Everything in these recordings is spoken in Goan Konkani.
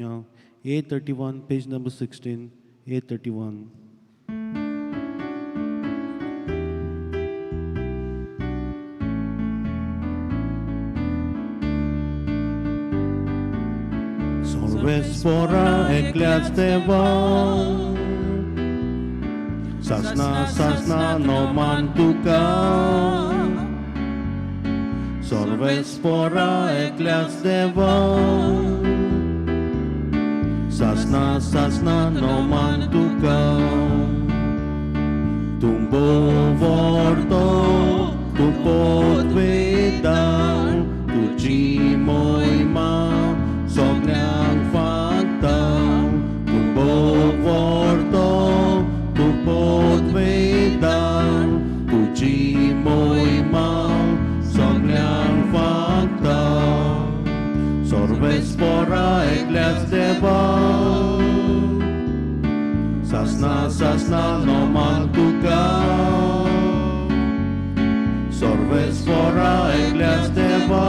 A31, page number 16, A31. Sorvespora एकल्याच देवा, सासना सासना नोमान तुका. सर्वेस्पोरा एकल्याच देवा, सासना सासना नोमान तुका. तूं भोंवतो, तूं पोतवेदार, तुजी मोहिमा सगळ्यांक फांकता. तूं भोंवतो, तूं पोतवेदार, तुजी मोहिमा सगळ्यांक फांकता. सर्वेस्पोरा एकल्याच देवा, सासना सासना नोमान तुका. सर्वेस्पोरा एकल्याच देवा,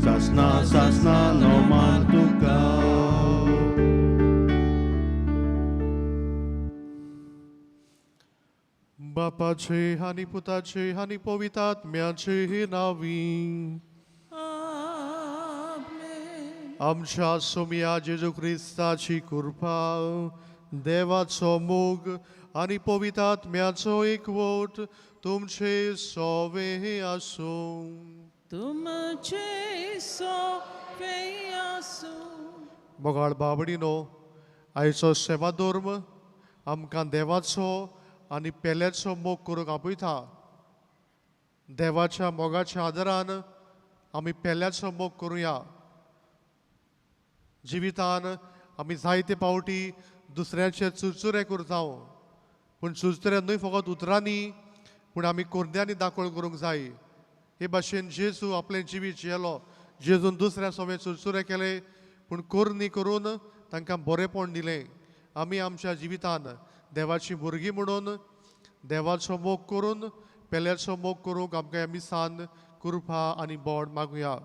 सासना सासना नोमान तुका. बापाचे आनी पुताचे आनी पवित्र आत्म्याचे नावी. आमेन. आमच्या सोमया जेजू क्रिस्ताची कृपा, देवाचो मोग आनी पवित्र आत्म्याचो एकवट तुमचे सोवे आसूं. तुमचे सोवे आसूं. मोगाळ बाबडीनो, आयचो सेवा धर्म आमकां देवाचो आनी पेल्याचो मोग करूंक आपयता. देवाच्या मोगाच्या आदारान आमी पेल्याचो मोग करुया. जिवितान आमी जायते फावटी दुसऱ्याचे चुरचुरे करता, पूण चुरचुरे न्हय फकत उतरांनी, पूण आमी कोरद्यांनी दाखोळ करूंक जाय. हे भाशेन जेजू आपलें जिवीत जियेलो. जेजून दुसऱ्या सोवे चुरचुरे केले, पूण कोरनी करून तांकां बरेंपण दिलें. आमी आमच्या जिवितान देवाची भुरगीं म्हणून देवाचो मोग करून पेल्याचो मोग करूंक आमकां ह्या मिसान कृपा आनी बोड मागुया.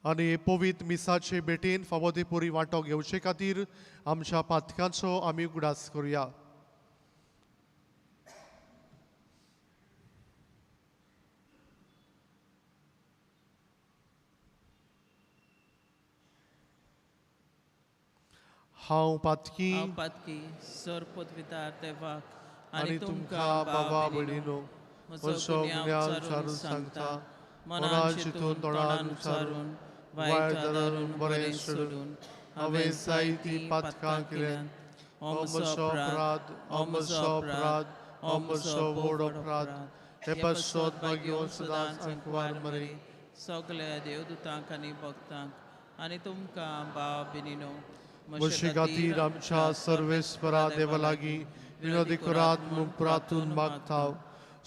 आनी पवित्र मिसाचे भेटेन फावो ते पुरी वांटो घेवचे खातीर आमच्या पातकांचो आमी उगडास करुया. हांव पातकी, हांव पातकी, सर पदवीदार देवाक आनी तुमकां बाबा भयणीनो म्हजो गुन्यांव विचारून सांगता. मनान चिंतून, तोंडान उच्चारून, वायट आदारून, बरें सोडून हांवें जायतीं पातकां केल्यांत. हो म्हजो अपराध, हो म्हजो अपराध, हो म्हजो व्हड अपराध. हे पासत मागीर सदांच अंकवार मरे सगल्या देवदूतांक आनी भक्तांक आनी तुमकां भाव भयणीनो म्हजे खातीर आमच्या सर्वेस्परा देवा लागीं विनोदी करात म्हूण प्रार्थून मागता.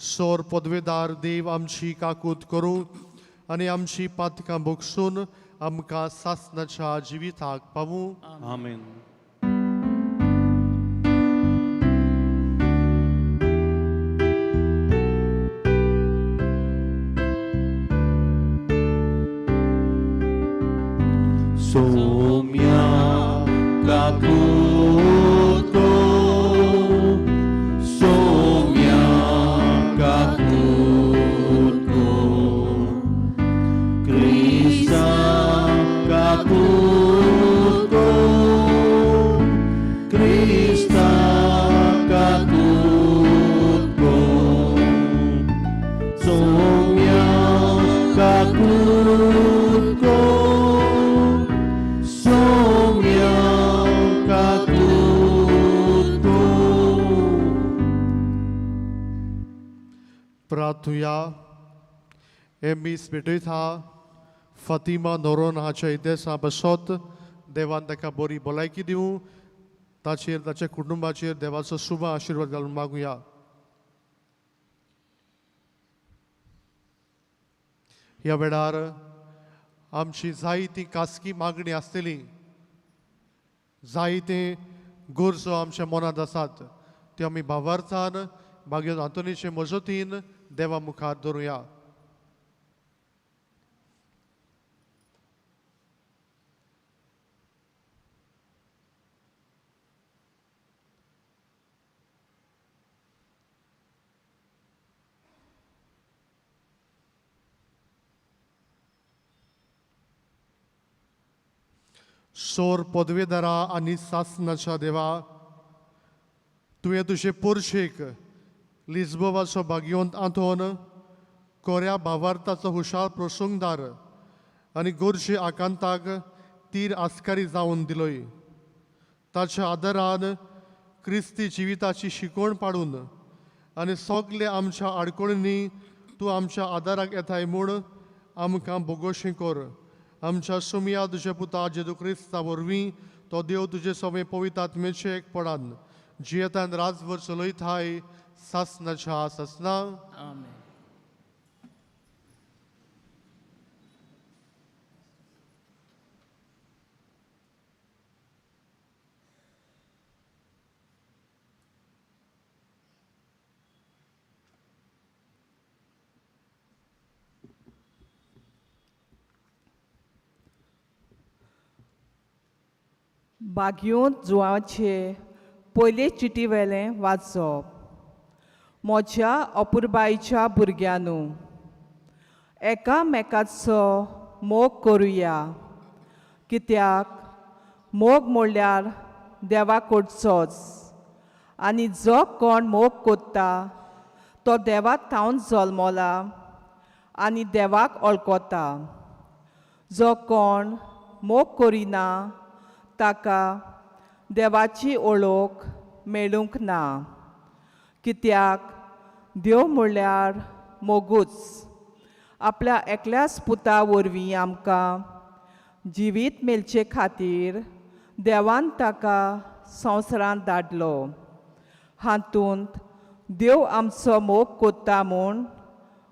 सोर पदवेदार देव आमची काकूत करूं आनी आमची पातकां भोगसून आमकां सासनाच्या जिविताक पावूं. आमेन. सोम्या काकूत कर, सोम्या काकूत कर, क्रिस्ता काकूत कर, क्रिस्ता काकूत कर, सोम्या काकूत कर, सोम्या काकूत कर. प्रार्थुया. हे मीस भेटयता फातिमा नोरोन हाच्या इदेसा बसत देवान ताका बरी भलायकी दिवं, ताचेर ताच्या कुटुंबाचेर देवाचो शुभ आशिर्वाद घालून मागुया. ह्या वेळार आमची जायती खासगी मागणी आसतली, जायते गरजो आमच्या मनांत आसात, त्यो आमी भावार्थान भाग्य आंतोनीचे मजतीन देवा मुखार धरुया. सोर पदवेदारा आनी सासनाच्या देवा, तुवें तुजे पोरशेक लिज्बोवाचो भाग्यवंत आंतोन कोऱ्या भावार्थाचो हुशार प्रसंगदार आनी गोरशे आकांताक तीर आस्कारी जावन दिलोय. ताच्या आदरान क्रिस्ती जिविताची शिकवण पाडून आनी सगळे आमच्या आडखळींनी तूं आमच्या आदाराक येताय म्हूण आमकां बोगोशी कर. आमच्या सुमया तुजे पुता जेजू क्रिस्ता वरवीं तो देव तुजे सवे पवित्र आत्मेचे एकपणान जियेतान राजभर चलयताय सासनाच्या सासना. आमेन. बागयोंत जुवाचे पयले चिटी वेलें वाचप. म्हज्या अपुरबायेच्या भुरग्यांनू, एकामेकाचो मोग करुया, कित्याक मोग म्हणल्यार देवा कडचोच, आनी जो कोण मोग कोत्ता तो देवा थावन जल्मला आनी देवाक वळखता. जो कोण मोग करिना ताका देवाची ओळख मेळूंक ना, कित्याक देव म्हणल्यार मोगूच. आपल्या एकल्याच पुता वरवीं आमकां जिवीत मेळचे खातीर देवान ताका संवसारांत धाडलो. हातूंत देव आमचो मोग कोत्ता म्हूण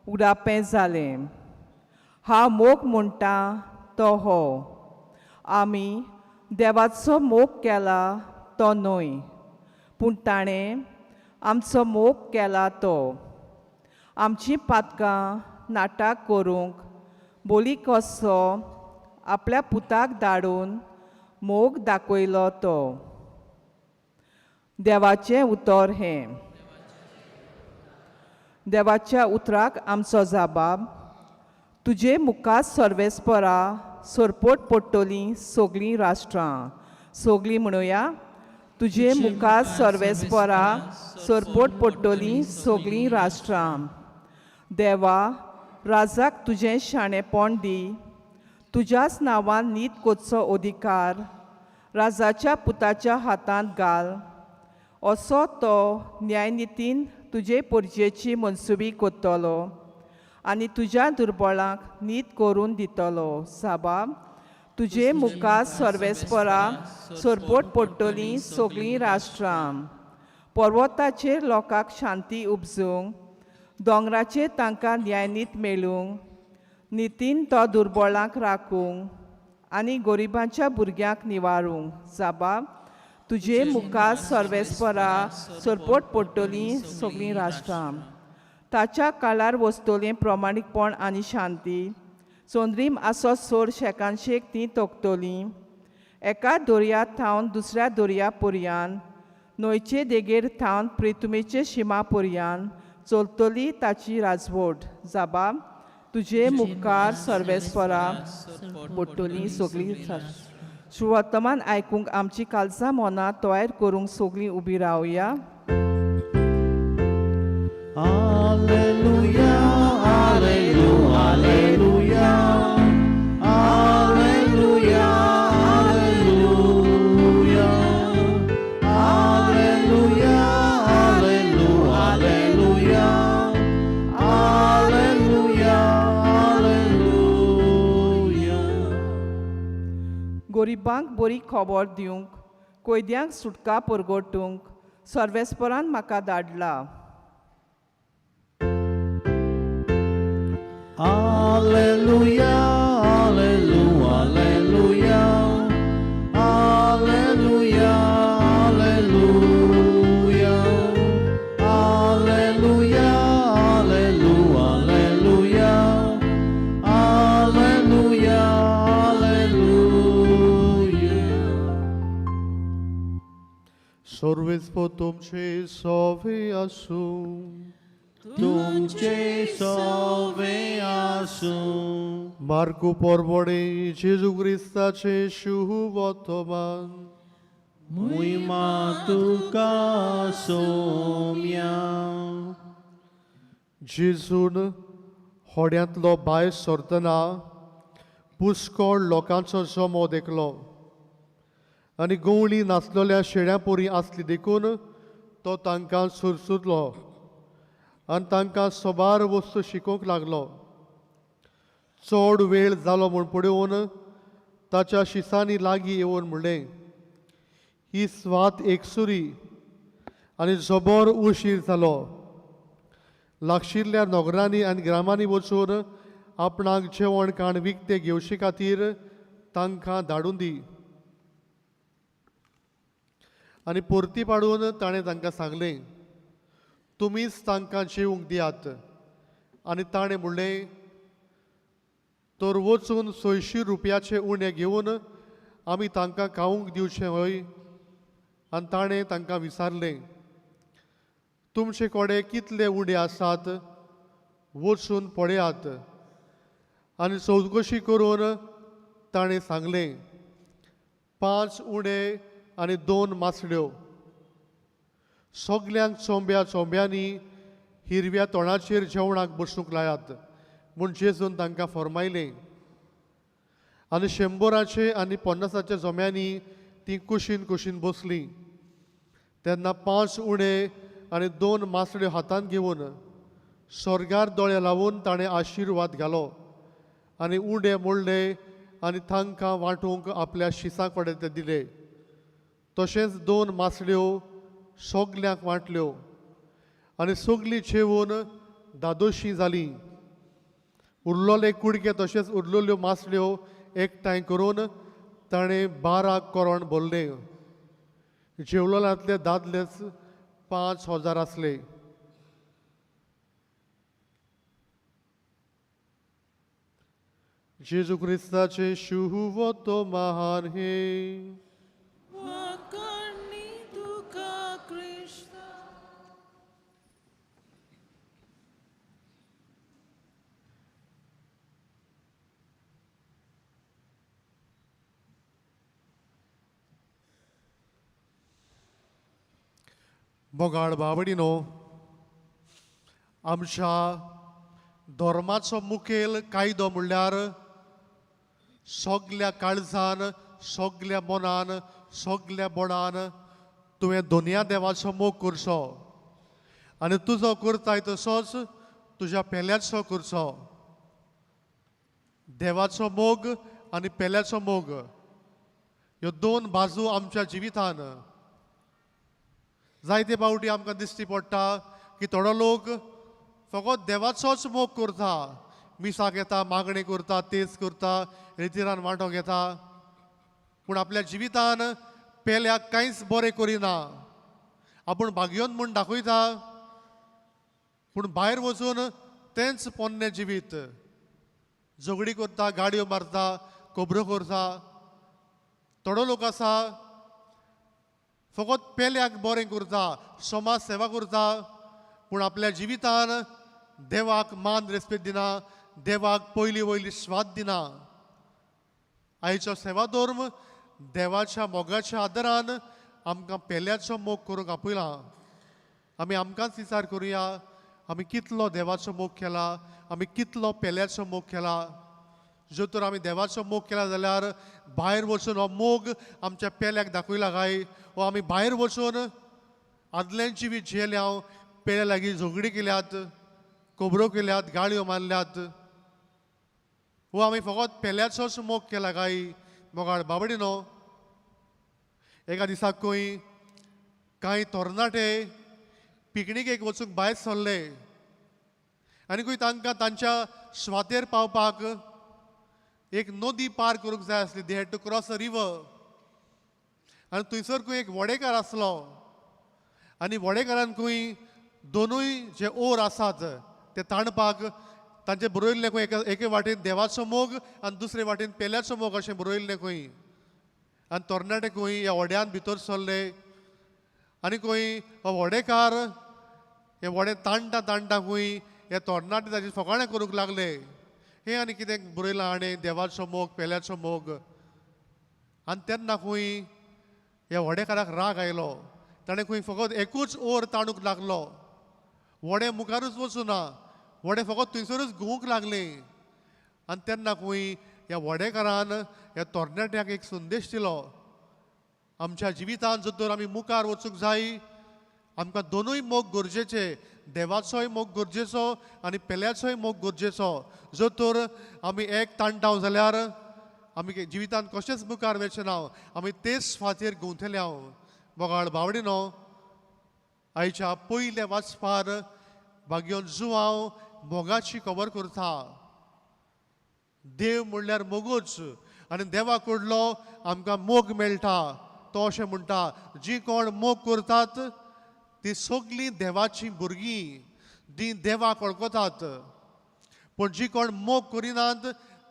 उडापें जालें. हांव मोग म्हणटा तो हो, आमी देवाचो मोग केला तो न्हय, पूण ताणें आमचो मोग केला तो. आमचीं पातकां नाटक करूंक बोली कसो आपल्या पुताक धाडून मोग दाखयलो तो. देवाचें उतर हें. देवाच्या उतराक आमचो जाबाब. तुजे मुखार सर्वेस्परा सरपोट पडटलीं सगळीं राष्ट्रां. सगळीं म्हणुया, तुजे मुखार सर्वेस्परा सरपोट पडटलीं सगळीं राष्ट्रां. देवा, राजाक तुजें शाणेपण दी, तुज्याच नांवान नीत कोचो अधिकार राजाच्या पुताच्या हातांत घाल, असो तो न्यायनितीन तुजे परजेची मनसुबी कोत्तलो आनी तुज्या दुर्बळांक नीत करून दितलो. साबा, तुजे मुखार सर्वेस्परा सरपोट पडटलीं सगळीं राष्ट्रां. पर्वताचेर लोकांक शांती उपजूंक, दोंगराचेर तांकां न्यायनीत मेळूंक, नितीन तो दुर्बळांक राखूंक आनी गरिबांच्या भुरग्यांक निवारूंक. जाबा, तुजे मुखार सर्वेस्परा सरपोट पडटलीं सगळीं राष्ट्रां. ताच्या काळार वसतलें प्रमाणीकपण आनी शांती. चंद्रीम आसो सोर शेकानशेक ती तोखतलीं. एका दर्या थावन दुसऱ्या दर्या पर्यान, न्हंयचे देगेर थावन प्रितुमेचे शिमा पर्यान चलतली ताची राजवट. जाबा, तुजे मुखार सर्वेस्परा पडटलीं सगळीं. सुवर्तमान आयकूंक आमची कालसां मनां तयार करूंक सगळीं उबी रावया. Alleluia, alleluia, alleluia, alleluia, alleluia, alleluia, alleluia, alleluia, alleluia. गरिबांक बरी खबर दिवंक, कैद्यांक सुटका परगटूंक सर्वेस्परान म्हाका धाडला. Alleluia, alleluia, alleluia, alleluia, alleluia, alleluia, सर्वेस्पोर तुमचे सोवे आसूं. तुमचे सोवे आसूं. मार्कू पोरबोडे जेजू क्रिस्ताचे शुभवर्तमान. मुयमा तुका सोम्या. जेजून होड्यांतलो भायर सरतना पुष्कळ लोकांचो जमो देखलो आनी गवळी नासलेल्या शेळ्यां पोरी आसली देखून तो तांकां सुरसुरलो आनी तांकां सोबार वस्तू शिकोवंक लागलो. चड वेळ जालो म्हूण पळोवन ताच्या शिसांनी लागीं येवन म्हणलें, ही स्वात एकसुरी आनी जबर उशीर जालो. लागशिल्ल्या नगरांनी आनी ग्रामांनी वचून आपणाक जेवण खाण विकतें घेवचे खातीर तांकां धाडून दी. आनी परती पाडून ताणें तांकां सांगलें, तुमीच तांकां जेवंक दियात. आनी ताणें म्हणलें, तर वचून 600 रुपयाचे उणें घेवन आमी तांकां खावंक दिवचें व्हय? आनी ताणें तांकां विचारलें, तुमचे कडेन कितले उणें आसात, वचून पळयात. आनी चवकशी करून ताणें सांगलें, 5 उणें आनी 2 मासड्यो. सगल्यांक चोंब्या चोंब्यांनी हिरव्या तोंडाचेर जेवणाक बसूंक लायात म्हूण जेजून तांकां फर्मायलें. आनी 100 आनी 50 जोम्यांनी तीं कुशीन कुशीन बसलीं. तेन्ना 5 उणें आनी 2 मासड्यो हातांत घेवन स्वर्गार दोळे लावन ताणें आशिर्वाद घालो आनी उंडे मोडले आनी तांकां वांटूंक आपल्या शिसां कडेन ते दिले. तशेंच 2 मासड्यो सगल्यांक वांटल्यो आनी सगलीं जेवन दादोशी जालीं. उरलोले कुडके तशेंच उरलेल्यो मासड्यो एकठांय करून ताणें 12 करण भरले. जेवलोल्यांतले दादलेच 5000 आसले. जेजू क्रिस्ताचे शुभवर्तमान हे. वाखाणनी तुका क्रिस्ता. मोगाळ बाबडीनो, आमच्या धर्माचो मुखेल कायदो म्हणल्यार सगल्या काळजान, सगल्या मनान, सगल्या बोडान तुवें दोनया देवाचो मोग करचो आनी तुजो करताय तसोच तुज्या पेल्याचो करचो. देवाचो मोग आनी पेल्याचो मोग ह्यो 2 बाजू आमच्या जिवितान जायते पावटी आमकां दिश्टी पडटा की थोडो लोक फकत देवाचोच मोग करता, मिसाक येता, मागणें करता, तेज करता, रितीरान वांटो घेता, पूण आपल्या जिवितान पेल्याक कांयच बरें करिना. आपूण भाग्योन म्हूण दाखयता, पूण भायर वचून तेंच पोन्नें जिवीत, झगडी करता, गाडयो मारता, खबरो करता. थोडो लोक आसा फकत पेल्याक बरें करता, समाज सेवा करता, पूण आपल्या जिवितान देवाक मान रेस्पेद दिना, देवाक पयली वयली स्वाद दिना. आयचो सेवा धर्म देवाच्या मोगाच्या आदारान आमकां पेल्याचो मोग करूंक आपयला. आमी आमकांच विचार करुया, आमी कितलो देवाचो मोग केला, आमी कितलो पेल्याचो मोग केला. जर तर आमी देवाचो मोग केला जाल्यार भायर वचून हो मोग आमच्या पेल्याक दाखयला काय, वो आमी भायर वचून आदल्यां जिवीत झेले हांव पेल्या लागीं झगडी केल्यात, खबरो केल्यात, गाळयो मारल्यात, वो आमी फकत पेल्याचोच मोग केला काय. मोगाळ बाबडी न्हू, एका दिसाक खंय कांय तरणाटे पिकनिकेक वचूंक भायर सरले आनी खंय तांकां तांच्या स्वातेर पावपाक एक नदी पार करूंक जाय आसली. They had to cross a river. आनी थंयसर खंय एक व्हडेकार आसलो आनी व्हडेकारान खंय दोनूय जे ओर आसात ते ताणपाक तांचे बरयल्लें खंय एके वाटेन देवाचो मोग आनी दुसरे वाटेन पेल्याचो मोग अशें बरयल्लें खंय. आनी तरणाटे खंय ह्या व्हड्यान भितर सरले आनी खंय हो व्हडेकार हे व्हडें ताणटा ताणटा खंय हे तरणाटे ताची फकाणां करूंक लागले. हें आनी कितें बरयलां हाणें, देवाचो मोग, पेल्याचो मोग. आनी तेन्ना खंय ह्या व्हडेकाराक राग आयलो. ताणें खंय फकत एकूच ओर ताणूंक लागलो. व्हडें मुखारूच वचूना, व्हडें फकत थंयसरूच घुंवूंक लागलें. आनी तेन्ना खंय ह्या व्हडेकारान ह्या तरणाट्याक एक संदेश दिलो. आमच्या जिवितांत जर तर आमी मुखार वचूंक जाय, आमकां दोनूय मोग गरजेचे, देवाचोय मोग गरजेचो आनी पेल्याचोय मोग गरजेचो. जर तर आमी एक ताणटाव जाल्यार आमी जिवितांत कशेंच मुखार वचचे ना, आमी तेच फातीर गुंवतले हांव. मोगाळ बावडिनो, आयच्या पयल्या वाचपार भाग्योन जुवांव मोगाची खबर करता. देव म्हणल्यार मोगूच आनी देवा कडलो आमकां मोग मेळटा. तो अशें म्हणटा, जी कोण मोग करतात ती सगळीं देवाचीं भुरगीं, ती देवाक वळखतात. पूण जी कोण मोग करिनात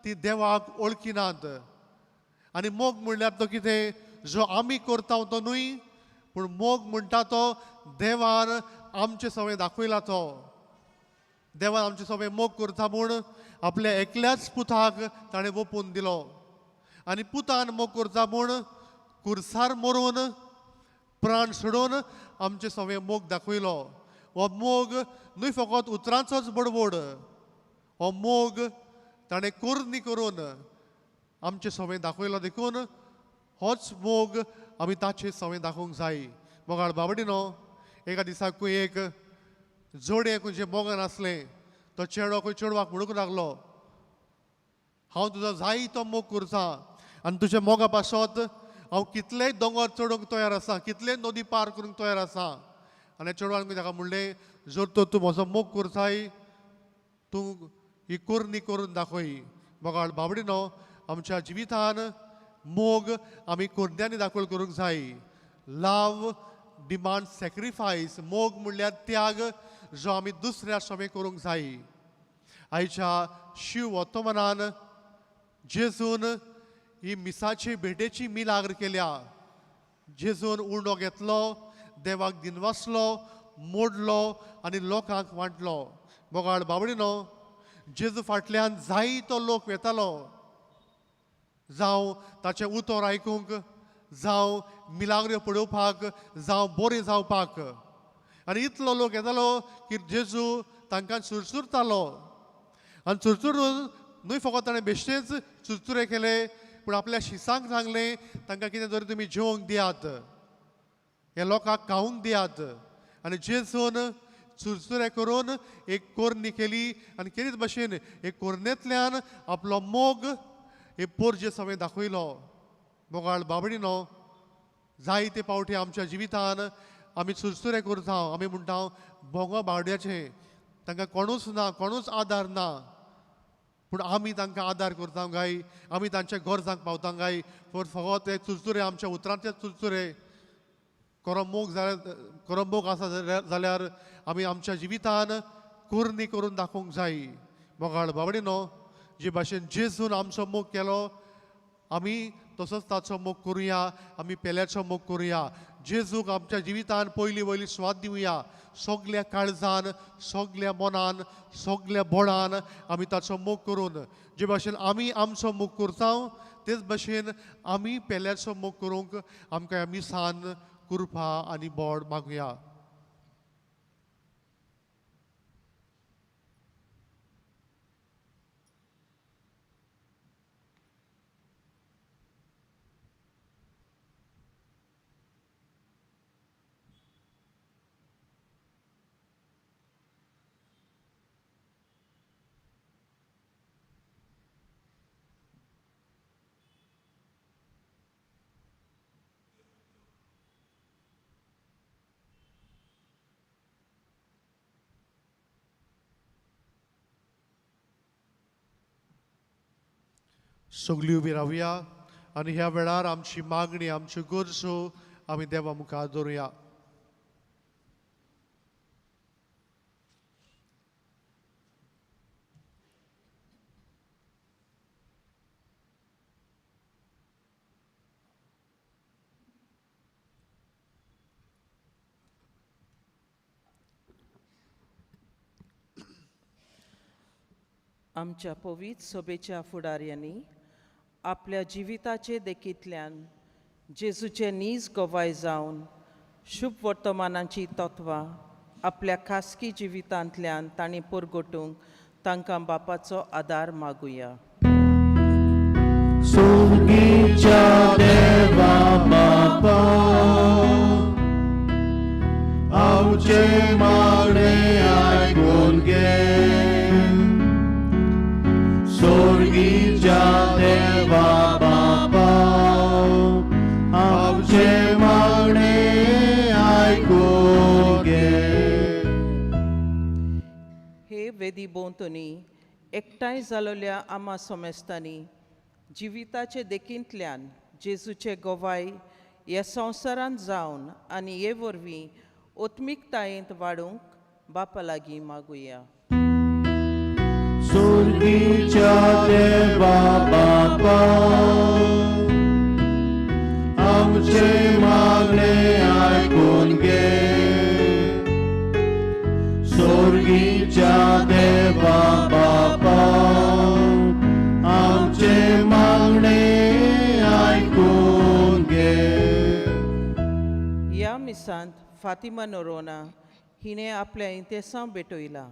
ती देवाक वळखिनात. आनी मोग म्हणल्यार तो कितें, जो आमी करता तो न्हय, पूण मोग म्हणटा तो देवान आमचे सवय दाखयला. तो देवान आमचे सवय मोग करता म्हूण आपल्या एकल्याच पुताक ताणें वोपून दिलो. आनी पुतान मोग करता म्हूण कुर्सार मरून प्राण सोडून आमचे सवय मोग दाखयलो. हो मोग न्हय फकत उतरांचोच बडबड, हो मोग ताणें करणी करून आमचे सवय दाखयलो. देखून होच मोग आमी ताचे सवय दाखोवंक जाय. मोगाळ बाबडिनो, एका दिसाकूय एक जोडे खंयचें मोगान आसलें. तो चेडो खंय चेडवाक म्हणूंक लागलो, हांव तुजो जाय तो मोग करता आनी तुज्या मोगा पासत हांव कितलेय दोंगर चडोवंक तयार आसा, कितलेय नदी पार करूंक तयार आसा. आनी चेडवान ताका म्हणलें, जर तर तूं म्हजो मोग करताय, तूं ही करणी करून दाखय. मोगाळ बाबडिनो, आमच्या जिवितान मोग आमी करण्यांनी दाखल करूंक जाय. Love demand sacrifice. मोग म्हणल्यार त्याग जो आमी दुसऱ्या समें करूंक जाय. आयच्या शिव वर्तमानान जेजून ही मिसाची भेटेची मिलाग्र केल्या. जेजून उंडो घेतलो, देवाक दिनवासलो, मोडलो आनी लोकांक वांटलो. मोगाळ बाबडिनो, जेजू फाटल्यान जायतो लोक वेतालो, जावं ताचें उतर आयकूंक, जावं मिलाग्र्यो पळोवपाक, जावं बरें जावपाक. आनी इतलो लोक येतालो की जेजू तांकां चुरचुरतालो. आनी चुरचुरून न्हय फकत ताणें बेश्टेच चुरचुरे केले, पूण आपल्या शिसांक सांगलें, तांकां कितें तरी तुमी जेवंक दियात, ह्या लोकांक खावंक दियात. आनी जेजून चुरचुरे करून एक कोरणी केली आनी केलीच भशेन एक कोरणेंतल्यान आपलो मोग हे पोरजे समें दाखयलो. मोगाळ बाबडिनो, जायते पावटी आमच्या जिवितान आमी चुरचुरे करता. आमी म्हणटा भोंगो बावड्याचें, तांकां कोणूच ना, कोणूच आदार ना, पूण आमी तांकां आदार करता काय, आमी तांच्या गरजांक पावता काय. फकत ते चुरचुरे आमच्या उतरांचे चुरचुरे. खरो मोग जाल्यार, खरो मोग आसा जाल्यार आमी आमच्या जिवितान करणी करून दाखोवंक जाय. मोगाळ बाबडिनो, जे भाशेन जेजून आमचो मोग केलो, आमी तसोच ताचो मोग करुया, आमी पेल्याचो मोग करुया. जेजूक आमच्या जिवितान पयली वयली स्वाद दिवया. सगल्या काळजान, सगल्या मनान, सगल्या बोळान आमी ताचो मोग करून, जे भाशेन आमी आमचो मोग करता तेच भाशेन आमी पेल्याचो मोग करूंक आमकां ह्या मिसान कृपा आनी बोड मागुया. सगळी उबी रावया आनी ह्या वेळार आमची मागणी, आमच्यो गरजो आमी देवा मुखार दवरुया. आमच्या पवित्र सभेच्या फुडाऱ्यांनी आपल्या जिविताचे देखींतल्यान जेजूचे नीज गवाय जावन शुभ वर्तमानाची तत्वां आपल्या खासगी जिवितांतल्यान तांणी परगटूंक तांकां बापाचो आदार मागुया. सुगीच्या देवा बापा आमचे मागणे आयकून घे. सोर्गीच्या देवा बापा आमचे मागणे आयकून घे. हे वेदी भोंवतणी एकठांय जालोल्या आमा सोमेस्तांनी जिविताचे देखींतल्यान जेजूचे गवाय ह्या संवसारांत जावन आनी हे वरवीं ओत्मिकतायेंत वाडूंक बापा लागीं मागुया. सुर्गीच्या देवा बापा आमचे मागणे आयकून घे. सोर्गीच्या देवा बापा आमचे मागणे आयकून घे. ह्या मिसांत फातिमा नोरोना हिणें आपल्या इंतेसांव भेटयलां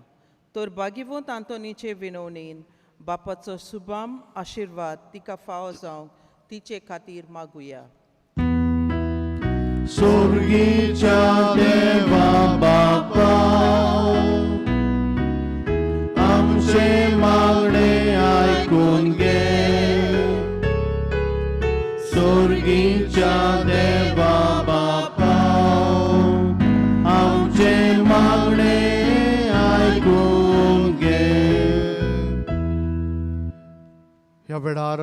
तर बागिवंत आंतोनीचे विनवणेन बापाचो सुबाम आशिर्वाद तिका फावो जावंक तिचे खातीर मागुया. सोर्गीच्या देवा बापा आमचे मागणे आयकून घे. सोर्गीच्या देवा बापा आमचे मागणे आयकून घे. ह्या वेळार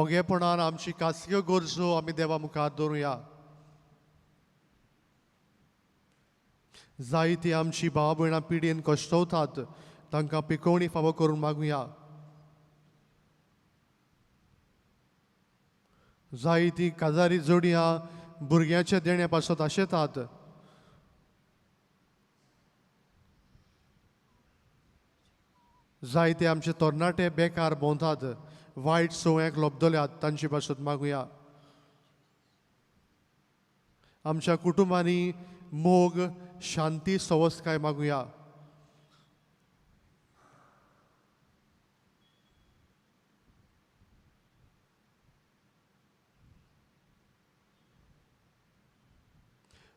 ओगेपणान आमची खासगी गरजो आमी देवा मुखार दवरुया. जायती आमची भाव भयणां पिडयेन कश्टवतात तांकां पिकोवणी फावो करून मागुया. जायती काजारी जोडयां भुरग्यांच्या देण्या पासत आशेतात. जायते आमचे तरणाटे बेकार भोंवतात, वायट संवयांक लोबदल्यात, तांचे पासत मागुया. आमच्या कुटुंबांनी मोग, शांती, सवसकाय मागुया.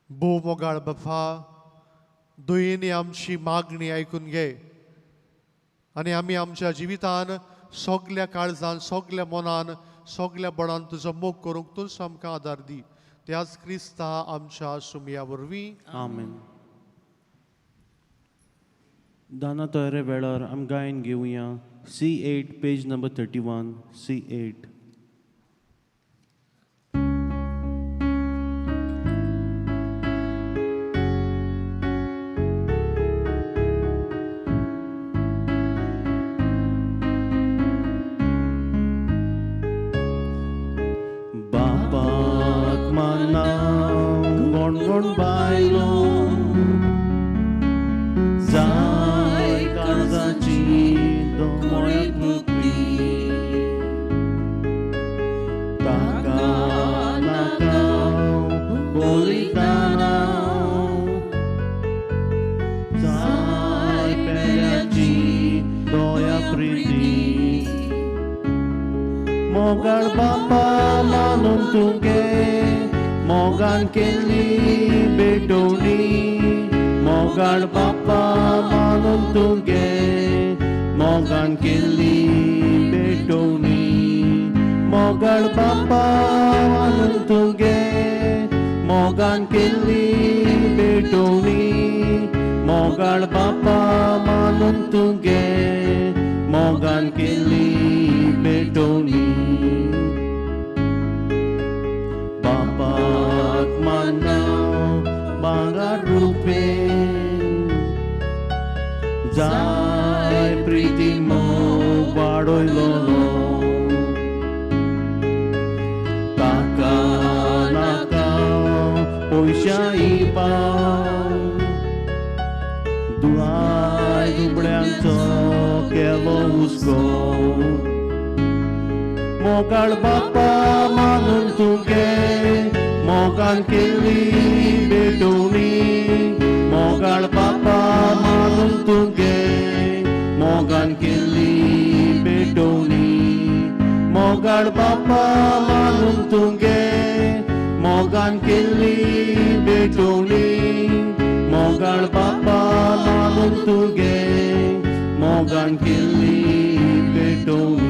भोव मोगाळ बापा, दुयेंनी आमची मागणी आयकून घे आनी आमी आमच्या जिवितान सगल्या काळजान, सगल्या मनान, सगल्या बळान तुजो मोग करूंक तूंच आमकां आदार दी. त्याच क्रिस्ता आमच्या सुमया वरवीं. आमेन. दाना तयारे वेळार आमी गायन घेवया. C8 page number 31 C8. बापाक माना कोण कोण बायलो जाय काळजाची दोमळ्याक मुक्ती ताका नाका बलिदाना जाय पेल्याची दया प्रिती मोगाळ बापा मानून तुगे मोगान केल्ली भेटवणी मोगाळ बापा मानून तुगे मोगान केल्ली भेटवणी मोगाळ बापा मानून तुगे मोगान केल्ली भेटवणी मोगाळ बापा मानून तुगे मोगान केल्ली भेटवणी. बापाक माना भांगर रुपे जाय प्रिती मोग वाडयलो ताका नाका पयशां पाव दुआय दुबळ्यांचो केलो. हुस्को. मोगाळ बापा मानून तुगे मोगान केल्ली भेटवणी. मोगाळ बापा मानून तुगे मोगान केल्ली भेटवणी. मोगाळ बापा मानून तुगे मोगान केल्ली भेटवणी. मोगाळ बापा मानून तुगे मोगान केल्ली भेटवणी.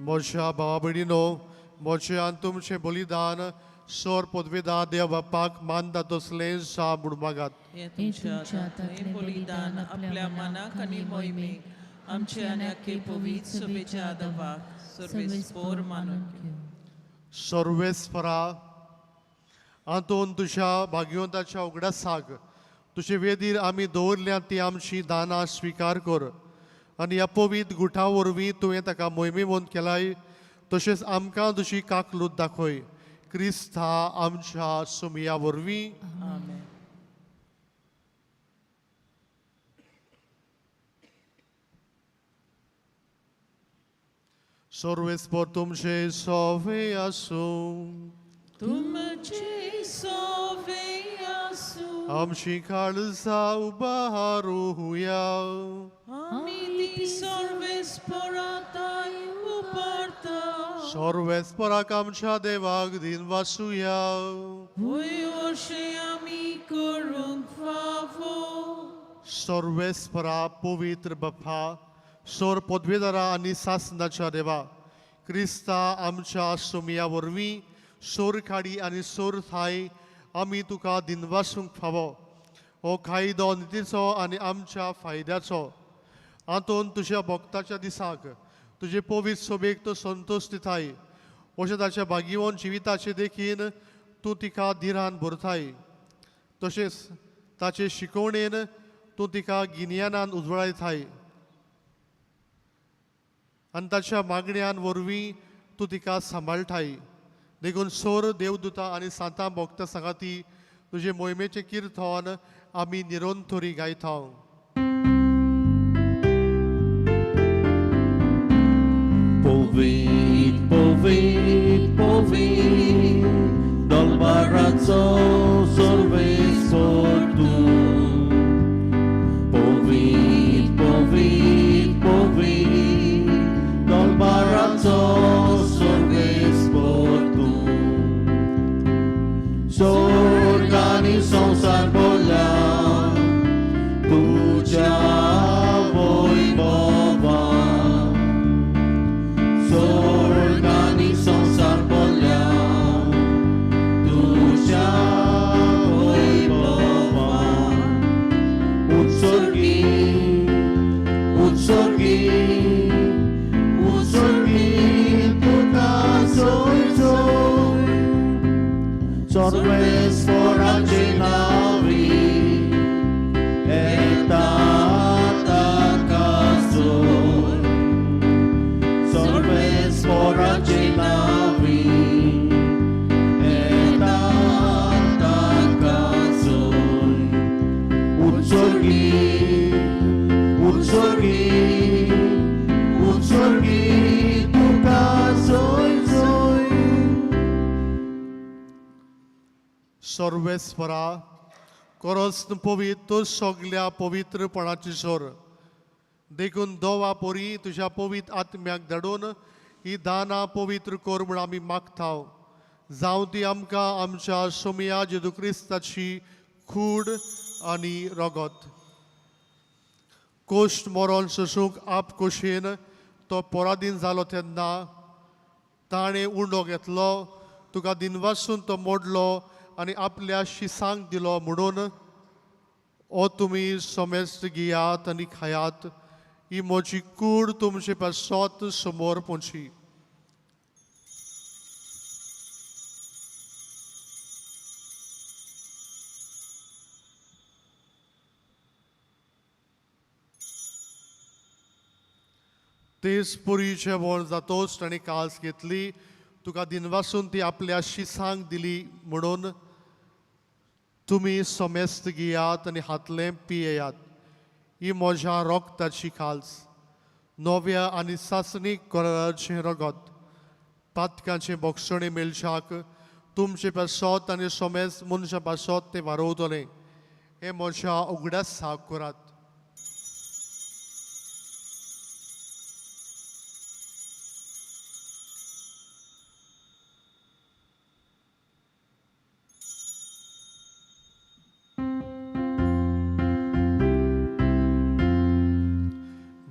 म्हज्या भावा भयणीनो, म्हजें आनी तुमचें बलिदान सोर पदवेदा देव बापाक मानता तसलें जावं म्हूण मागात. हें तुमच्या हातांतलें बलिदान आपल्या मनाक आनी मोहिमेक आमचे आनी आखे पवित्र सभेच्या दवाक सर्वेस्पोर मानून घेवं. सर्वेस्परा, आंतोन तुज्या भाग्यवंताच्या उगडासाक तुजे वेदीर आमी दवरल्या ती आमची दानां स्विकार कर आनी ह्या पवित्र गुठा वरवीं तुवें ताका मोहिमेवंत केलाय, तशेंच आमकां तुजी काकलूत दाखय, क्रिस्ता आमच्या सुमया वरवीं. आमेन. सर्वेस्पर तुमचे सोवे आसूं. तुमचे सोवे आसूं. आमची काळजा उबारुया. आमी ती सर्वेस्पोराताय उबारता. सर्वेस्पराक आमच्या देवाक दिन वासुया. वय अशें आमी करूंक फावो. सर्वेस्परा, पवित्र बाप्पा, सोर पदवेदारा आनी सासनाच्या देवा, क्रिस्ता आमच्या सोमया वरवीं सोर खाडी आनी सोर थाय आमी तुका दिनवासूंक फावो. हो कायदो नितीचो आनी आमच्या फायद्याचो. आंतोन तुज्या भक्ताच्या दिसाक तुजे पवित्र सोबेक तो संतोश दिताय, अशें ताच्या भागिवन जिविताचे देखीन तूं तिका धिरान भरताय, तशेंच ताचे शिकवणेन तूं तिका गिन्यानान उजवाडायताय आनी ताच्या मागण्यान वरवीं तूं तिका सांबाळटाय. देखून सोर देवदूता आनी सांतां भक्त सांगाती तुजे मोहिमेचें किर्तन आमी निरंतरी गायता. पवित्र पवित्र पवित्र दलबाराचो सर्वेस्पर तूं. पवित्र पवित्र पवित्र दलबाराचो सर्वेस्पर तूं. स्वर्ग आनी संवसार भरला तुज्या वैभवान. स्वर्ग आनी संवसार भरल्या तुज्या वैभवान. उत्सर्गी उत्सर्गी उत्सर्गी तुका सोय सोय. सर्वेस्पराचे नांवी येता ताका सोय. सर्वेस्पराचे नांवी येता ताका सोय. उत्सर्गी उत्सर्गी उत्सर्गी तुका सोय सोय. सर्वेस्परा, खरोच पवित्र सगल्या पवित्रपणाची सोर, देखून दोवा पोरी तुज्या पवित्र आत्म्याक धाडून ही दानां पवित्र कर म्हूण आमी मागता. जावं ती आमकां आमच्या सोमया जेजू क्रिस्ताची कूड आनी रगत. कोश्ट मरोन सोसूंक आप खोशयेन तो पराधीन जालो तेन्ना ताणें उंडो घेतलो, तुका दिनवासून तो मोडलो आनी आपल्या शिसांक दिलो म्हणून, ओ तुमी समेस्त घेयात आनी खायात, ही म्हजी कूड तुमचे पासत समोर पोंची. तेच पुरी जेवण जातोच ताणें कास घेतली, तुका दिनवासून ती आपल्या शिसांक दिली म्हणून, तुमी समेस्त घेयात आनी हातलें पियेयात, ही म्हज्या रोगताची खाल्स नव्या आनी सासणीक कराराचें रगत पातकांचें बोगसणें मेळच्याक तुमचे पासत आनी सोमेस मनशां पासत तें वारोवतलें. हें म्हज्या उगडासाक करात.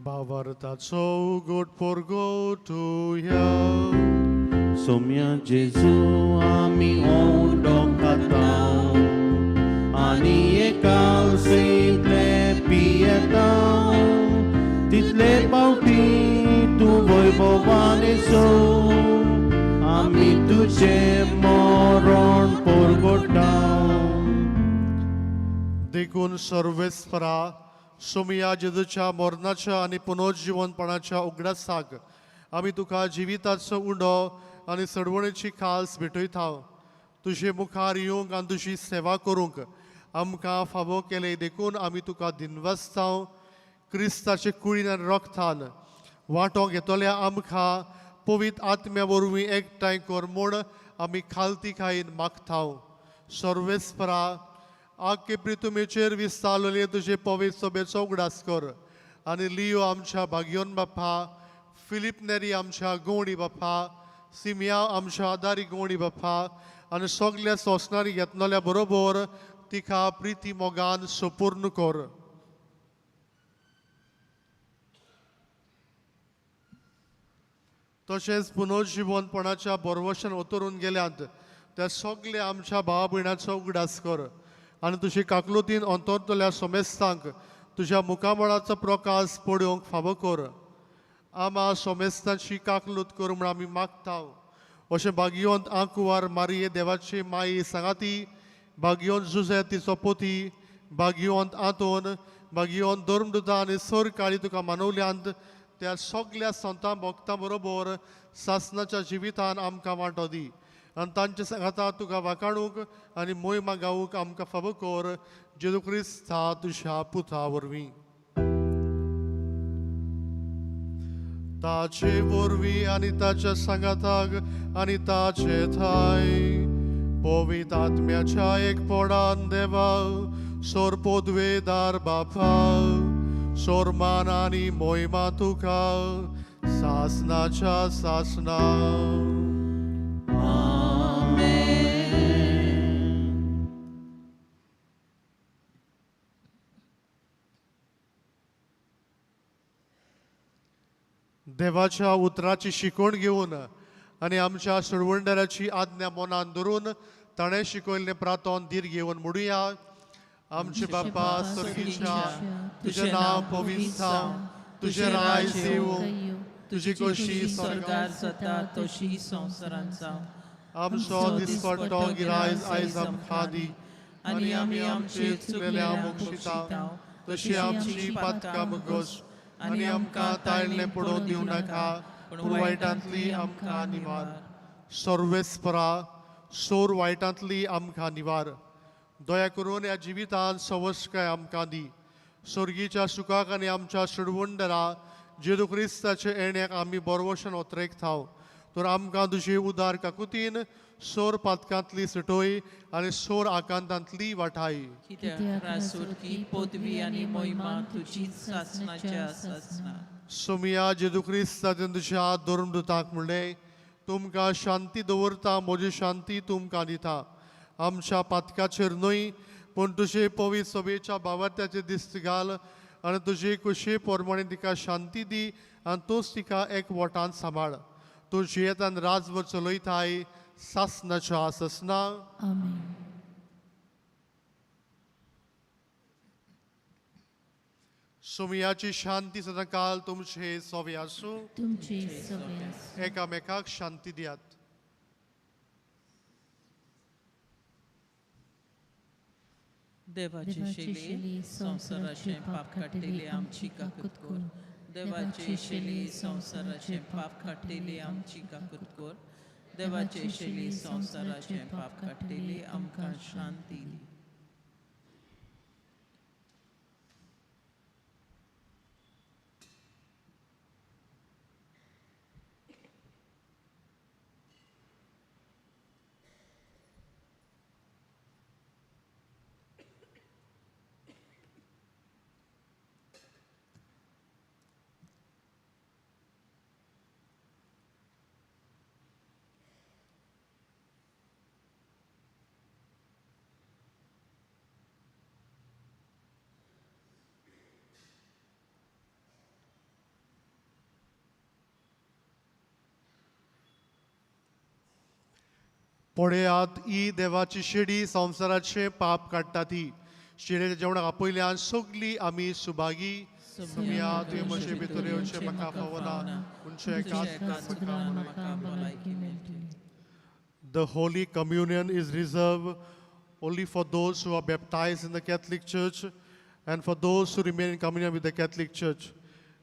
भावार्थाचो उगड परगटुया. सोम्या जेजू आमी ओंडो खाता आनी एकालसेंतले पियेता तितले पावटी तूं वैभवान सो आमी तुजें मरण परगटा. देखून सर्वेस्परा सोमया जेजूच्या मरणाच्या आनी पुनर्जिवनपणाच्या उगडासाक आमी तुका जिविताचो उंडो आनी सडवणेची खास भेटयता. तुजे मुखार येवंक आनी तुजी सेवा करूंक आमकां फावो केलें देखून आमी तुका दिनवासता. क्रिस्ताचे कुडीन आनी रक्तान वांटो घेतल्या आमकां पवित्र आत्म्या वरवीं एकठांय कर म्हूण आमी खालती खायन मागता. सर्वेस्परा आख्खे प्रितुमेचेर विस्तारलेले तुजे पवित्र सभेचो उगडास कर आनी लियो आमच्या भाग्योन बाप्पा, फिलीप नेरी आमच्या गवणी बाप्पा, सिमिया आमच्या आदारी गवणी बाप्पा आनी सगल्या सोंसणारी घेतलेल्या बरोबर तिका प्रिती मोगान सपूर्ण कर. तशेंच पुनर्जिवनपणाच्या बरवशान उतरून गेल्यात त्या सगल्या आमच्या भावा भयणाचो उगडास कर आनी तुजी काकलुतीन अंतरतल्या सोमेस्तांक तुज्या मुखामळाचो प्रकाश पळोवंक फावो कर. आमा सोमेस्तांची काकलूत कर म्हूण आमी मागता. अशें भाग्यवंत आंकुवार मारिये देवाची माई सांगाती, भाग्यवंत जुजे तिचो पोती, भाग्यवंत आंतोन, भाग्यवंत धर्मदुता आनी सर काळी तुका मानवल्यांत त्या सगल्या संतां भक्तां बरोबर सासनाच्या जिवितान आमकां वांटो दी आनी तांचे सांगाता तुका वाखाणूंक आनी मोहिमा गावूंक आमकां फावो कर. जेजू क्रिस्ता तुज्या पुता वरवीं. ताचे वरवीं आनी ताच्या सांगाताक आनी ताचे थाय पवित्र आत्म्याच्या एकपणान देवा सोर पदवेदार बापा सोरमान आनी मोहिमा तुका सासनाच्या सासना. देवाच्या उतराची शिकवण घेवन आनी आमच्या सोडवणदाराची आज्ञा मनान धरून ताणें शिकयल्लें प्रातोन धीर घेवन म्हणुया. आमचे बापा स्वर्गीच्या, तुजें नांव पवित्र जावं, तुजें राज येवं, तुजी खोशी स्वर्गार जाता तशी संवसारांत जावं. आमचो दिसपट्टो गिरायज आयज आमकां दी आनी आमी आमचे चुकलेल्या मोक्षिता तशी आमची पातकां मुगोस आनी आमकां ताळणें पडोवन दिवं नाका पूण वायटांतली आमकां निवार. सर्वेस्परा सोर वायटांतली आमकां निवार. दया करून ह्या जिवितांत सवस्काय आमकां दी. स्वर्गीच्या सुखाक आनी आमच्या सोडवणदारा जेजू क्रिस्ताच्या येण्याक आमी बरवशन ओतरेकता. तर आमकां तुजी उदार काकुतीन सोर पातकांतली सुटोय आनी सोर आकांतांतली वाठाय. कित्याक रासुटकी पदवी आनी मोहिमा तुजी सासनाच्या सासना. सोमिया जेजू क्रिस्ताचें तुज्या धर्मदुतांक म्हणलें, तुमकां शांती दवरता, म्हजी शांती तुमकां दिता. आमच्या पातकाचेर न्हय पूण तुजे पवित्र सभेच्या भावार्थ्याचे दिस्त घाल आनी तुजे कुशे प्रमाणे तिका शांती दी आनी तूंच तिका एक वटान सांबाळ. तूं जियेतान राजभर चलयताय सासनाच्या सासना. आमेन. सोमियाची शांती सदांकाल तुमचे सोवे आसूं. तुमचे सवे आसूं. एकामेकाक शांती दियात. देवाची शेली संवसाराचें पाप काडटेली आमची काकूत कर. देवाची शेली संवसाराचें पाप काडटेली आमची काकूत कर. देवाची शेली संवसाराचें पाप काडटेली आमकां शांती दी. पळयात ही देवाची शेडी संवसाराचें पाप काडटा ती शेडयेच्या जेवणाक आपयल्यान सगळीं आमी सुभागी. सुमिया, तुवें म्हजे भितर येवचें म्हाका फावना, पूण एकाच म्हाका भलायकी मेळटली. The Holy Communion is reserved only for those who are baptized in the Catholic Church and for those who remain in communion with the Catholic Church.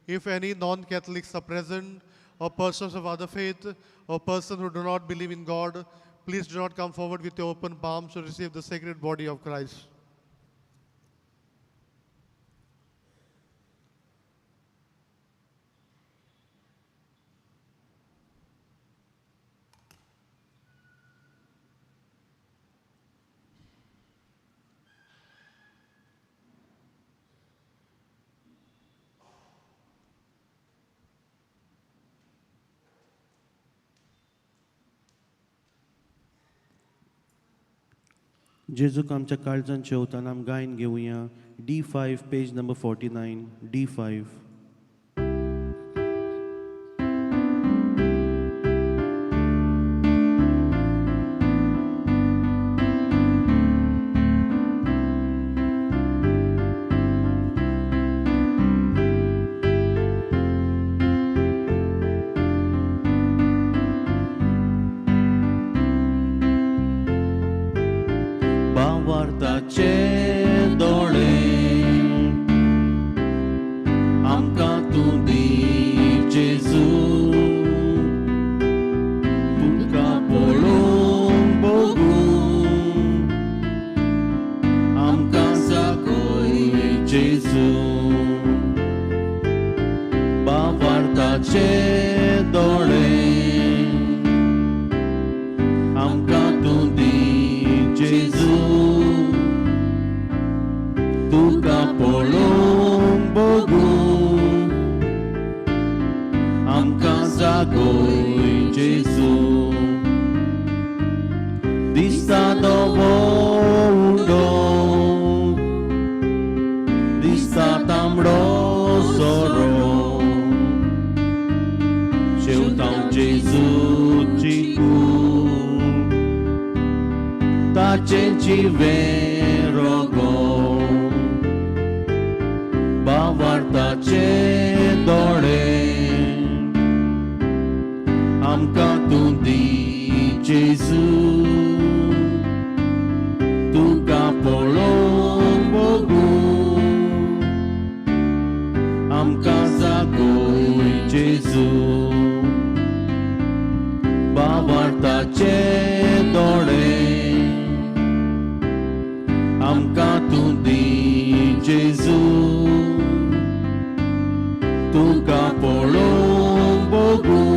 If any non Catholics are present, or persons of other faith, or persons who do not believe in God, please do not come forward with your open palms to receive the sacred body of Christ. जेजूक आमच्या काळजान शेवताना आम गायन घेवया. D5, page number 49, D5. बावार्थाचे दोळे आमकां तूं दी जेजू, तुका पळोवंक बगूं आमकां जागय जेजू. बावार्थाचे दोळे आमकां तूं दी जेजू, तुका पळोवंक बगूं आमकां जागय जेजू. दिसता धवो उडो, दिसता तांबडो सोरो, शेवतां जेजूची कूड, ताचें जिवें रोगो. बावार्थाचे दोळे आमकां तूं दी जेजू, तुका पळोवंक बगूं आमकां जागय जेजू. बावार्थाचे दोळे आमकां तूं दी जेजू, तुका पळोवंक बगूं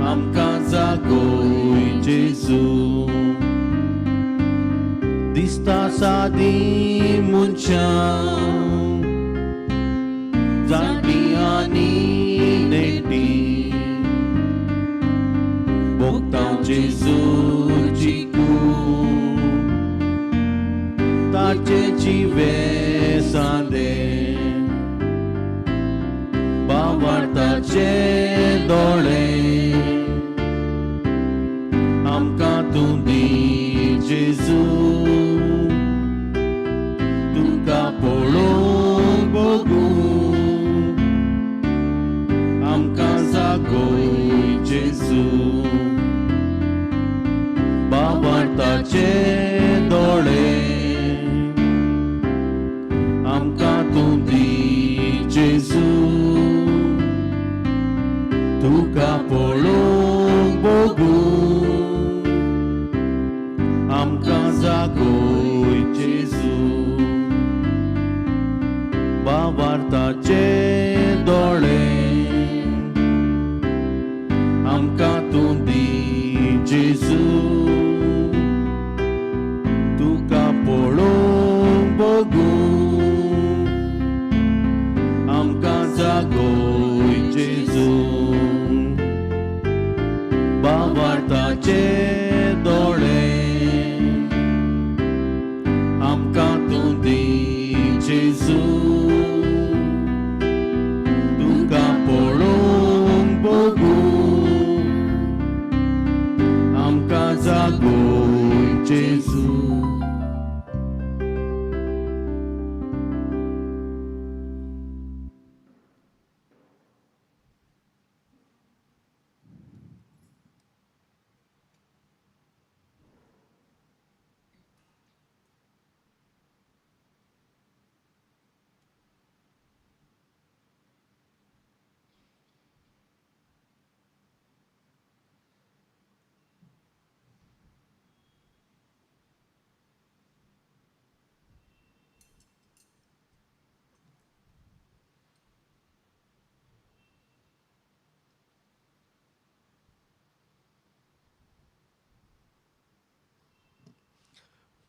आमकां जागय जेजू. दिसता सादी मनशां, जाणटी आनी नेटी, भोगता जेजूची कूड, ताचें जिवें सांदें. बावार्थाचे दोळे आमकां तूं दी जेजू, तुका पळोवंक बगूं आमकां जागय जेजू. बावार्थाचे दोळे आमकां तूं दी जेजू, तुका पळोवंक बगूं आमकां जागय जेजू. बावार्थाचे दोळे आमकां तूं दी जेजू, तुका पळोवंक बगूं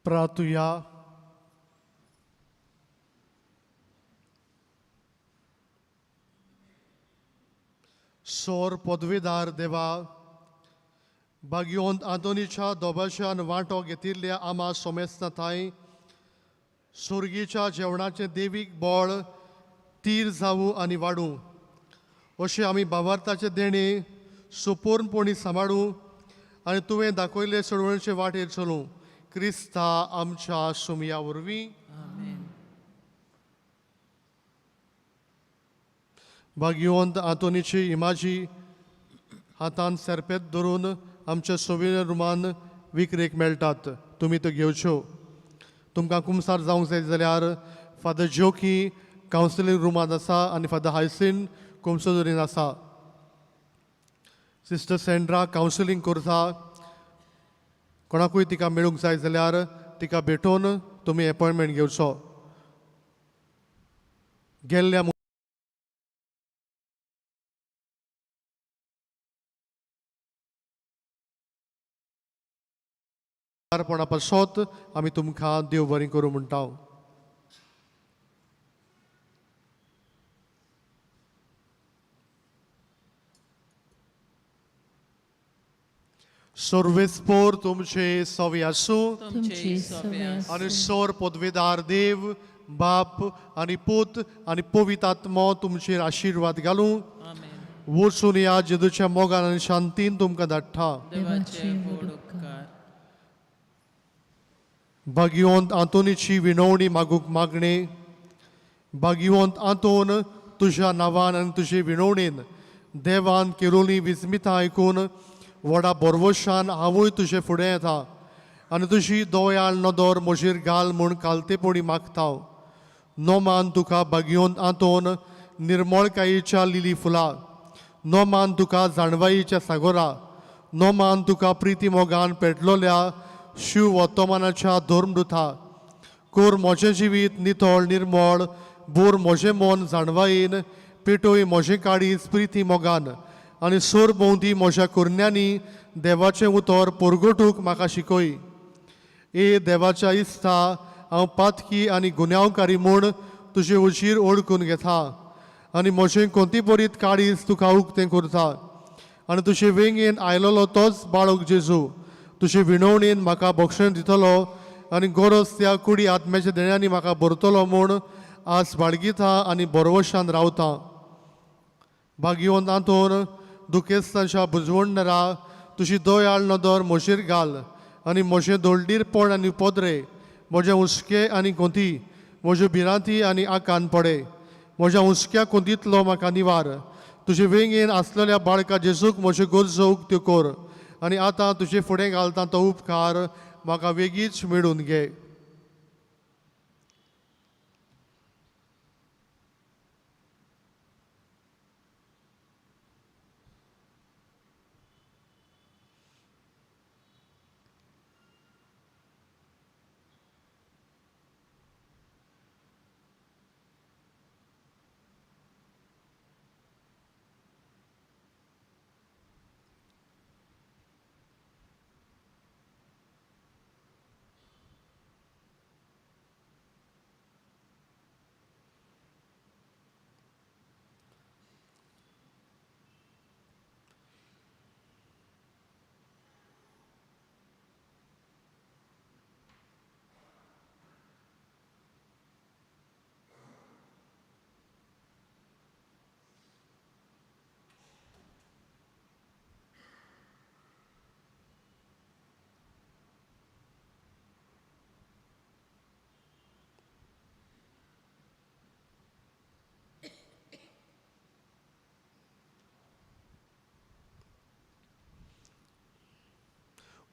प्रार्थुया. सोर पदवीदार देवा, भाग्यवंत आंतोनीच्या दोबाशान वांटो घेतिल्ल्या आमा सोमेस्ता थांय सुर्गीच्या जेवणाचें देवीक बळ तीर जावूं आनी वाडूं, अशें आमी भावार्थाचें देणें सुपूर्णपणी सांबाळूं आनी तुवें दाखयल्ले सोडवणेचे वाटेर चलूं, क्रिस्ता आमच्या सुमया वरवीं. भाग्यवंत आंतोनीची इमाजी हातान सरपेत धरून आमच्या सोविनियर रुमान विक्रेक मेळटात, तुमी त्यो घेवच्यो. तुमकां कुमसार जावंक जाय जाल्यार फादर ज्योकी कावन्सिलींग रुमांत आसा आनी फादर हायसीन कुमसोदरीन आसा. सिस्टर सेंड्रा कावन्सिलींग करता, कोणाकूय तिका मेळूंक जाय जाल्यार तिका भेटोवन तुमी एपॉयंटमेंट घेवचो. गेल्ल्या पणा पासत आमी तुमकां देव बरें करूं म्हणटा. सर्वेस्पोर तुमचे सवे आसूं. तुमचे सवे आसूं. आनी सोर पदवेदार देव बाप आनी पूत आनी पवित्र आत्मो तुमचेर आशिर्वाद घालूं. आमेन. वचून ह्या जेजूच्या मोगान आनी शांतीन तुमकां धाडटा. देवाचे व्हड उपकार. भाग्यवंत आंतोनीची विनवणी मागूंक मागणें. भाग्यवंत आंतोन, तुज्या नांवान आनी तुजे विनवणेन देवान केलोली विस्मितां आयकून व्हडा बोरवशान हांवूय तुजे फुडें येता आनी तुजी दोयाळ नदर म्हजेर घाल म्हूण कालतेपणी मागता. नोमान तुका भाग्यवंत आंतोन निर्मळकायेच्या लिली फुलां, नोमान तुका जाणवायेच्या सागोरा, नोमान तुका प्रिती मोगान पेटलोल्या शिव वर्तमानाच्या धर्मदुथा. कोर म्हजें जिवीत नितळ निर्मळ, बोर म्हजें मन जाणवायेन, पेटोय म्हजें काळीज प्रिती मोगान आनी सोर भोंवती म्हज्या कुरण्यांनी देवाचें उतर पोरगोटूंक म्हाका शिकय. ए देवाच्या इस्ता, हांव पातकी आनी गुन्यांवकारी म्हूण तुजे उजीर ओळखून घेता आनी म्हजें कोंतीपरीत काळीज तुका उक्तें करता आनी तुजे वेंगेन आयलोलो तोच बाळक जेजू तुजे विनवणेन म्हाका बक्षण दितलो आनी गरज त्या कुडी आत्म्याच्या देण्यांनी म्हाका भरतलो म्हूण आज बाळगिता आनी बरवशान रावता. भाग्यवंत आंतोन, दुखेस्तांच्या बुजवणरा तुजी दयाळ नदर म्हजेर घाल आनी म्हजें दोळडीरपण आनी पदरे, म्हजें हुस्के आनी कोंती, म्हज्यो भिरांती आनी आकान पडे, म्हज्या हुस्क्या कोंतींतलो म्हाका निवार. तुजे वेंगेन आसलेल्या बाळका जेजूक म्हज्यो गरजो उक्त्यो कर आनी आतां तुजे फुडें घालता तो उपकार म्हाका वेगींच मेळून घे.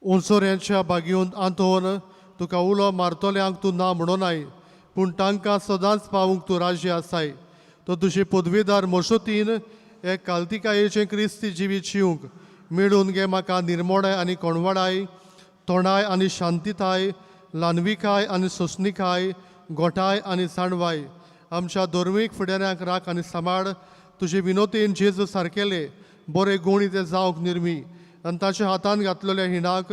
उंचोऱ्यांच्या बागेवन आंतोन, तुका उलो मारतल्यांक तूं ना म्हणोनाय, पूण तांकां सदांच पावूंक तूं राजी आसाय. तो तुजे पदवेदार मसोतीन एक कालतिकायेचें क्रिस्ती जिवीत शिवंक मेळून गे म्हाका निर्मोणाय आनी कोणवाडाय, तोंडाय आनी शांतिताय, ल्हानविकाय आनी सोंसणिकाय, गोठाय आनी जाणवाय. आमच्या धर्मीक फुडाऱ्यांक राख आनी सांबाळ. तुजे विनोतीन जेजू सारकेले बरे गुणी ते जावंक निर्मी आनी ताच्या हातान घातलेल्या हिणाक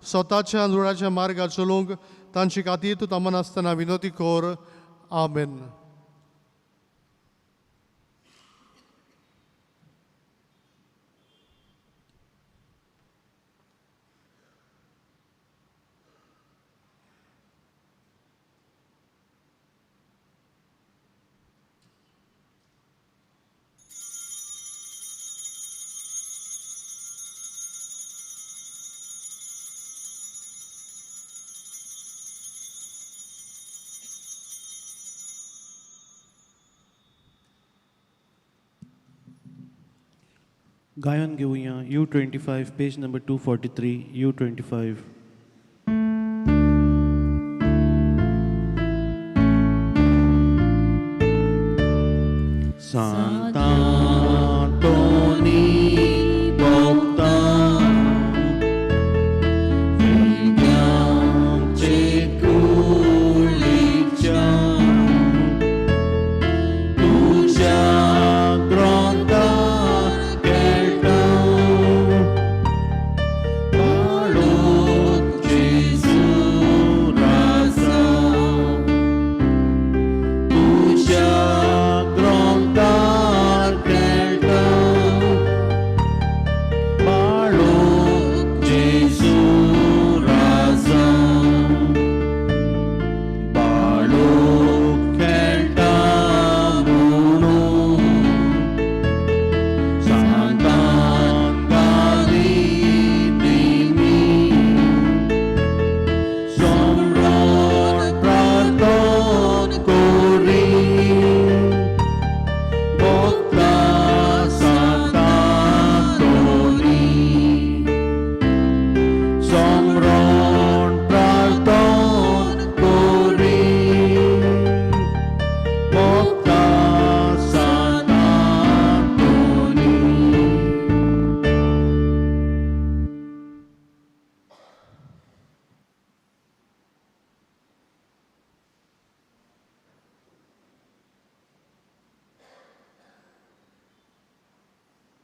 स्वताच्या रुळाच्या मार्गार चलूंक तांचे खातीर तूं थांबनासतना विनोती कर. आमेन. गायन घेवया U 25, page number 243, U 25.